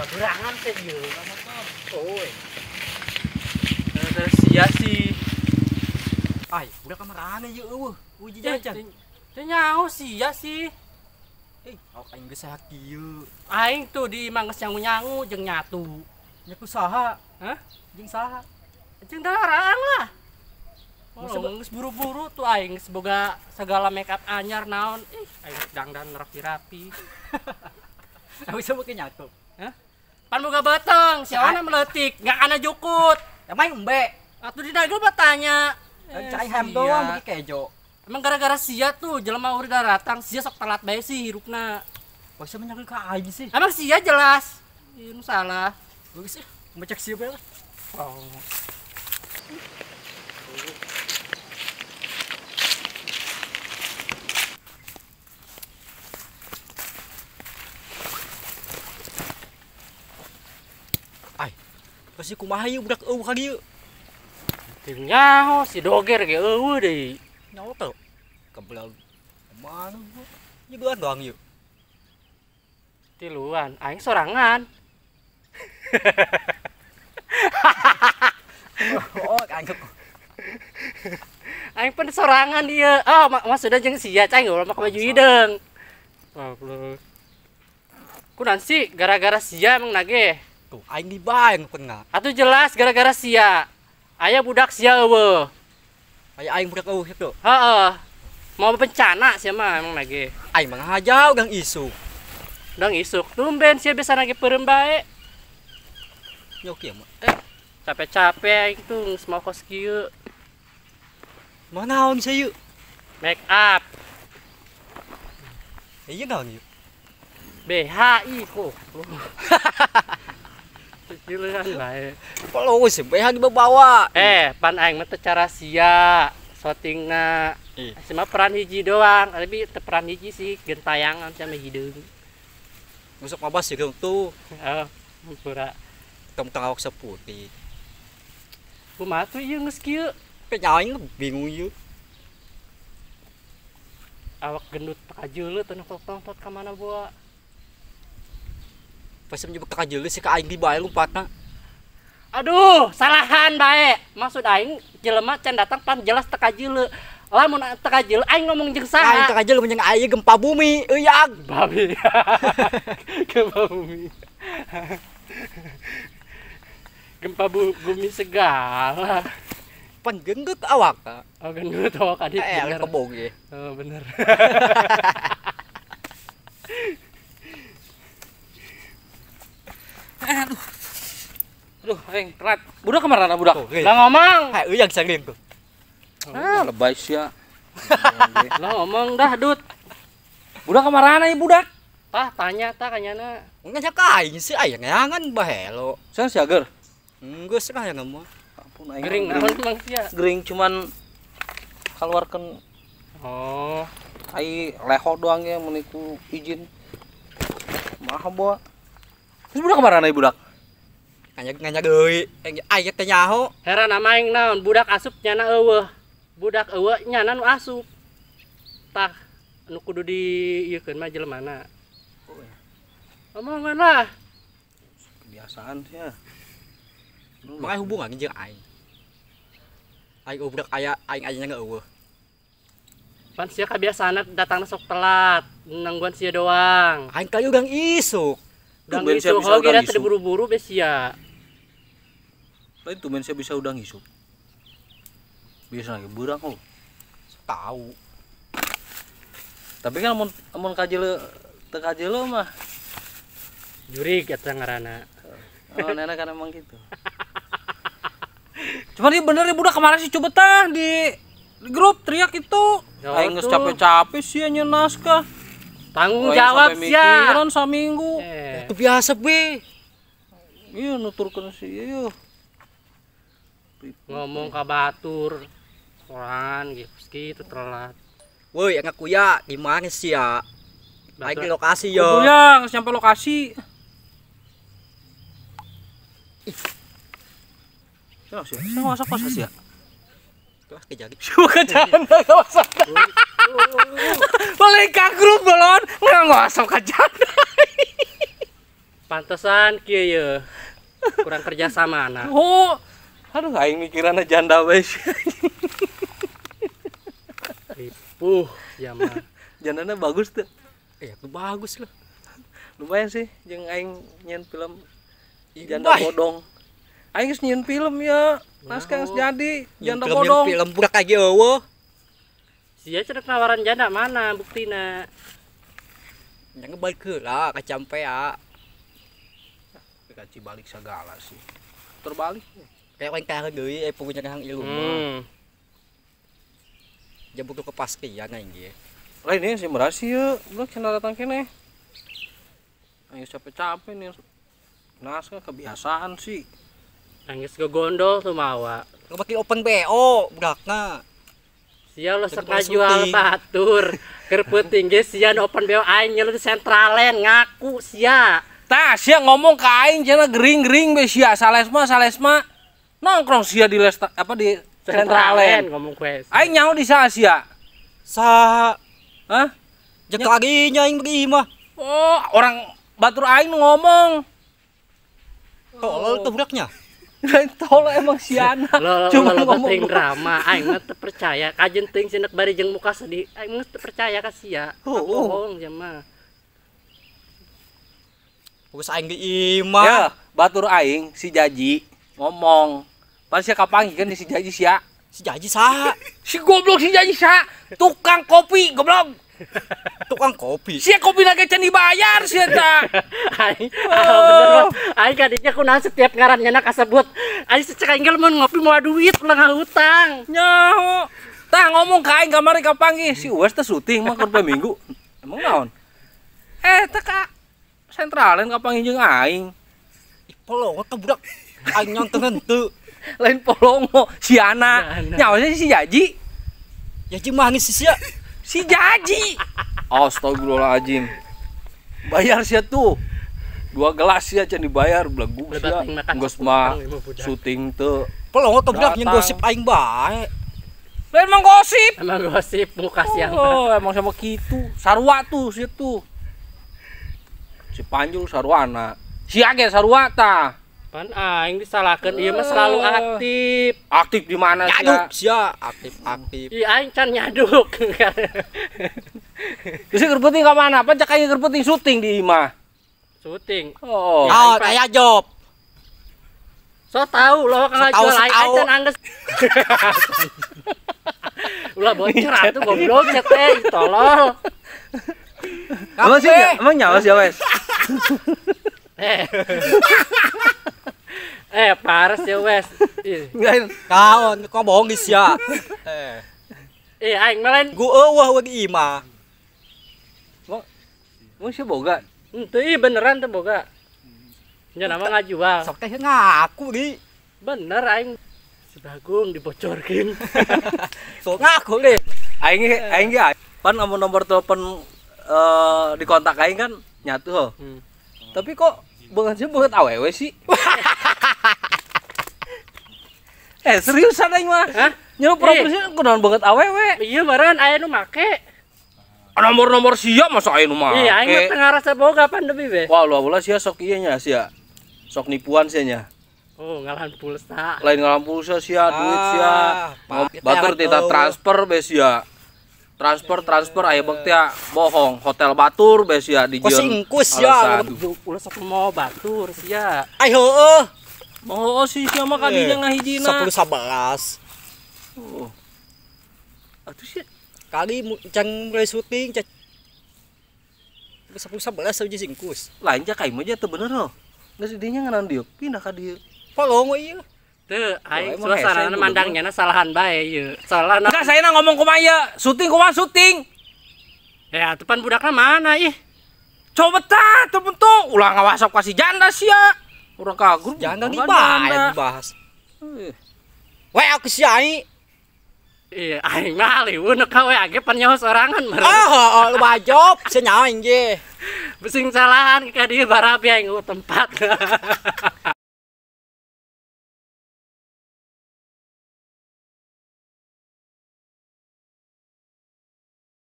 Kaberangan sih ieu. Oh. Terus sia sih. Ai, udah kamarana ieu eueuh. Uji jajan. Teu nyaho sia sih. Awak aing geus sehat kieu. Aing tuh di imah geus nyangu-nyangu jeung nyatu. Nya ku saha? Hah? Jeung saha? Jeung daraang lah. Oh, geus buru-buru tuh aing geus boga segala make up anyar naon. Ih, aing dangdan rapi-rapi. Tapi bisa make nyatu. Hah? Pan boga beteng, siawana meleutik, enggak kana jukut. Ya main embe. Atuh di dagel batanya. Cai ham doang make kejo. Emang gara-gara sia tuh jelema udah datang, sia sok telat bae sih hirupna. Bisa menyangkut ka aing sih. Emang sia jelas. Ieu nu salah. Geus sih, ngecek sia bae lah. Oh. Ai, pasti kumaha ieu budak eueuh ka dieu. Teu nyaho si doger ge eueuh deui. Nyawa tuh, kebelah mana? Ini dua doang yuk. Tiluan, aing sorangan. Oh, anggap. Aing pun sorangan dia. Oh, maksudnya jeung sia cai ulah make baju hideung. Oh, belum. Kunaon sih gara-gara sia emang nage. Tuh, aing dibaeng pernah. Atuh jelas gara-gara sia. Aya budak sia eueuh. Aya aing budak eueuh kitu. Heeh. Mau bencana sia mah emang nage. Aing mah ngajau gang isuk. Gang isuk. Tumben sia bisa nage peureum bae. Nyoki ya mah. Capek-capek aing tuh geus mau kos kieu. Mau naon sia yeuh? Make up. Ieu naon yeuh? BHI kok. Kecilan bae. Kalau sih BH dibawa. Pan aing mah teu cara sia syutingna. Sia mah peran hiji doang, tapi teu peran hiji sih gentayangan sia mah hideung. Ngusuk mabas hideung tuh. Oh, pura. Tong-tong awak seputih. Kumaha tuh ieu geus kieu? Aing bingung ieu. Awak gendut takajeuleuh teu nongkrong-nongkrong ka mana boa. Pasti menyebut takajeuleuh sih ka aing di bae lompatna. Aduh, salahan bae. Maksud aing jelema can datang pan jelas takajeuleuh. Lamun takajeuleuh aing ngomong jeung saha? Aing takajeuleuh mun jeung aing gempa bumi, euy babi. Gempa bumi. Gempa bumi segala. Pan gendut awak. Oh, gendut awak adit. Kebong ge. Oh, bener. Aduh. Aduh, aing telat. Budak kemana budak? Oh, lah ngomong. Hai, euy yang sangin tuh. Ah, lebay sia. Lah ngomong dah, Dut. Budak kemana ya budak? Tah, tanya tah kanyana. Nganya ka aing sih aya ngeangan bahelo. Saya siager. Geus lah yang ngomong. Ampun aing. Gering naon mang sia? Gering cuman keluarkan. Oh, ai leho doang ya meniku izin. Mah bawa. Terus budak kemana ya budak? Nganya deui. Aing teh nyaho. Heran ama aing naon budak asup nyana eueuh. Budak eueuh nyana nu asup. Tah nu kudu di ieukeun mah jelemana. Omongan lah. Kebiasaan sih ya. Makanya hubungan jeung aing. Aing budak aya aing aya eueuh. Pan sia kebiasaan datangna sok telat, nungguan sia doang. Aing kayu gang isuk. Gang isuk oh kira teu buru-buru be sia. Lain tumben sia bisa udah ngisuk. Biasa lagi beurang oh. Tahu. Tapi kan amun kajeuleuh teu kajeuleuh mah jurig eta ngaranna. Oh, nenek kan emang gitu. Cuman dia bener ya budak kemarin sih coba tah di grup teriak itu. Aing geus capek-capek sih nya naskah. Tanggung jawab sia. Mikiran saminggu. Itu biasa be. Iya nuturkeun sih ieu. Ngomong ka batur. Sorangan gitu telat. Woi, ngaku ya di mana sih ya? Aing di lokasi yo. Ya, geus nyampe lokasi. Ih. Saya masak pas sih ya. Wah, kejadi. Kejadian masak. Boleh ka grup belon, nggak ngosok kejadian. Pantesan kieu ye. Kurang kerja sama anak. Oh. Aduh aing mikiranna janda bae sih. Ripuh ya mah. Jandana bagus tuh. Itu bagus lah. Lumayan sih jeung aing nyieun film janda bodong. Aing geus nyieun film ya. Naskah geus jadi janda bodong. Film budak lagi eueuh. Sia cenah nawaran janda mana buktina? Jangan balik heula ka Campea. Kaci balik segala sih. Terbalik. Kayak orang kaya deui punya hang ilmu. Jam butuh kepastian aing ge. Lain ini sih merasi ye, budak cenah datang keneh. Aing capek-capek nih. Naskah kebiasaan sih. Nangis gogondol tuh mawa. Ngepake open BO budakna. Sia lo sok ngajual batur. Keur peuting ge sia nu open BO aing nyelu di sentralen ngaku sia. Tah sia ngomong ka aing cenah gering-gering be sia salesma nongkrong sia di lesta, apa di sentralen ngomong kowe. Aing nyaho di saha sia? Saha? Hah? Jeung karinya aing bagi mah. Oh, orang batur aing nu ngomong. Tolol tuh budaknya. Lain tolol emang siana. Cuma ngomong drama aing mah teu percaya. Kajeun teuing cenah bari jeung muka sedih. Aing mah teu percaya ka sia. Bohong sia mah. Fokus aing di imah. Ya, batur aing si Jaji ngomong. Pan sia kapanggih kan si Jaji sia. Si Jaji saha? Si goblok si Jaji saha? Tukang kopi goblok. Tukang kopi. Sia kopi lagi can dibayar sia ta. Aing bener. Aing kadinya kunaon setiap ngaran nyana kasebut. Aing secek aing mun ngopi moal duit ulah ngahutang. Nyaho. Tah ngomong ka aing kamari kapanggih si Uwes teh syuting mah keur minggu. Emang naon? Teh ka sentralen kapanggih jeung aing. Ih polongo ka budak. Aing nyonten henteu. Lain polongo si ana. Nyaho si Jaji. Jaji mangis si sia. Si Jaji. Astagfirullahaladzim. Bayar sia tuh. 2 gelas sia can dibayar belegu sia. Geus mah syuting teu. Polongo ka budak nyen gosip aing bae. Lain emang gosip. Emang gosip muka sia. Oh, emang sama kitu. Sarua tuh sia tuh. Si Panjul saruana. Si age sarua tah. Pan aing disalahkeun ieu mah selalu aktif. Aktif di mana sia? Nyaduk sia, aktif-aktif. Ih aing can nyaduk. Geus keur penting ka mana? Pan cak aing keur penting syuting di imah. Syuting. Oh. Ya, aya job. So tau loh kang ngajual aing can angges. Ulah bocor atuh goblok sia teh, tolol. Emang sih, emang nyawa sih wes. Paras ya wes. Kaon, kok bohong di sia. Aing mah lain gu eueuh we di imah. Mau sia boga? Henteu ih beneran teu boga. Nya nama ngajual. Sok teh ngaku di. Bener aing si Bagong dibocorkeun. Sok ngaku deh. Aing aing ge pan amun nomor telepon di kontak aing kan nyatu ho. Tapi kok banget sih banget awewe sih. Seriusan aing mah. Hah? Nyawa profilnya kunaon banget awewe. Iya meureun aya nu make. Nomor-nomor sia masa aya nu make. Iya aing mah teu ngarasa boga pandemi be. Wah, ulah sia sok ieu nya sia. Sok nipuan sia nya. Oh, ngalahan pulsa. Lain ngalahan pulsa sia, duit sia. Batur tita transfer be sia. Transfer aya bekti bohong. Hotel batur be sia di jeun. Kos sia. Ulah sok mau batur sia. Ai heueuh. Mau sih sia mah kadinya ngahijina. 10 11. Oh. Atuh sia kali can mulai syuting 10 11 aja singkus. Lain cak aing mah teu bener loh. Geus dinya nganan dieu pindah ka dieu. Polongo ieu. Teu aing suasana mandangnya na salahan bae ieu. Salahna. Enggak saya ngomong kumaha ieu, syuting kumaha syuting. Ya atuh pan budakna mana ih. Coba tah teu bentuk ulah ngawasap ka si janda sia. Urang ka grup janda dibahas. We aku si aing. Iya, aing mah liwun ka we age pan nyaho sorangan meureun. Oh, lu bajop sia nyaho aing ge. Besing salahan ka dieu barabi aing tempat.